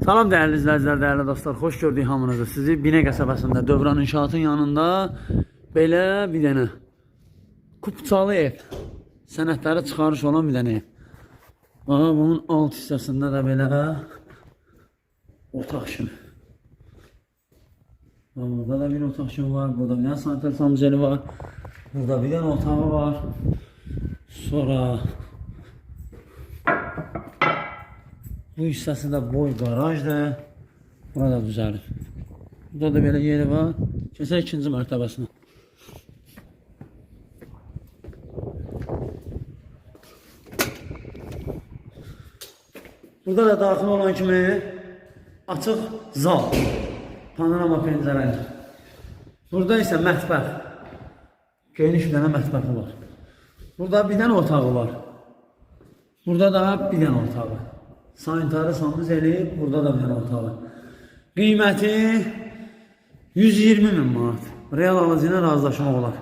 Salam dəyərli izləyicilər, dəyərli dostlar, xoş gördük hamınızı. Sizi Binə qəsəbəsində Dövran İnşaatın yanında belə bir dənə kupçalı ev, sənədləri çıxarış olan bir dənə ev. Bax, bunun alt hissəsində də belə otaq kimi. Bax, burada da bir otaq kimi var, burada bir dənə sanitar sanuzeli var, burada bir dənə otağı var. Sonra bu hissəsi də boy qarajdır. Burada düzəlir. Burada da belə yeri var. Keçək ikinci mərtəbəsinə. Burada da daxil olan kimi açıq zal. Panorama pəncərə ilə. Burada isə mətbəx. Geniş bir dənə mətbəxi var. Burada bir dənə otağı var. Burada da bir dənə otağı. Sanitarı sanuzeli, burada da bir dənə otağı. Qiyməti 120 min manat. Real alıcı ilə razılaşmaq olar.